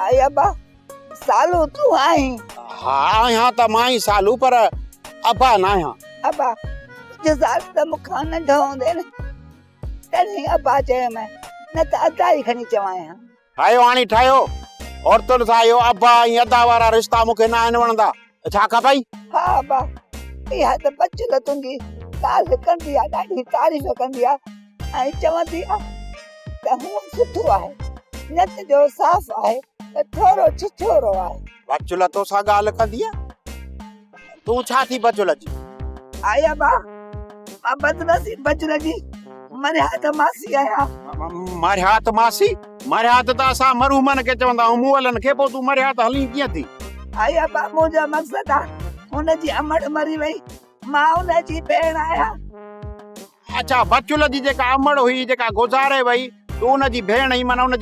آئي ابا، سالو تون آهين؟ ها آهيان ته مان ئي سالو پر ابا ناهيان. ابا، تنهنجي زال ته مون کان ننڍو هوندي نه، تڏهن ابا چيم، نه ته ادا ئي کڻي چوانء ها. ٺاهيو هاڻي ٺاهيو، عورتن سان اهو ابا ۽ ادا وارا رشتا مون کي ناهن وڻندا. ڇا کپئي؟ ها ابا، اها ته بچل تنهنجي ڳالهه ڪندي آ، ڏاڍي تعريف ڪندي آ ۽ چوندي آ ته هونء سٺو آهي، نت جو صاف آهي ته ٿورو ڇڇورو آهي. بچل توسان ڳالهه ڪندي آ؟ تون ڇا ٿي بچل جي؟ آئي ابا، مان بدنصيب بچل جي مرحيات ماسي آهيان. مرحيات ماسي؟ مرحيات ته اسان مرحومن کي چوندا آهيون، مئلن کي، پوء تون مرحيات هلين ڪيئن ٿي؟ آئي ابا، منهنجو مقصد آ، هن جي امڙ مري وئي، مان ان جي ڀيڻ آهيان. اڇا، بچل جي جيڪا امڙ هئي، جيڪا گذاري وئي، تون ان جي ڀيڻ آهين، معنيٰ ان جي.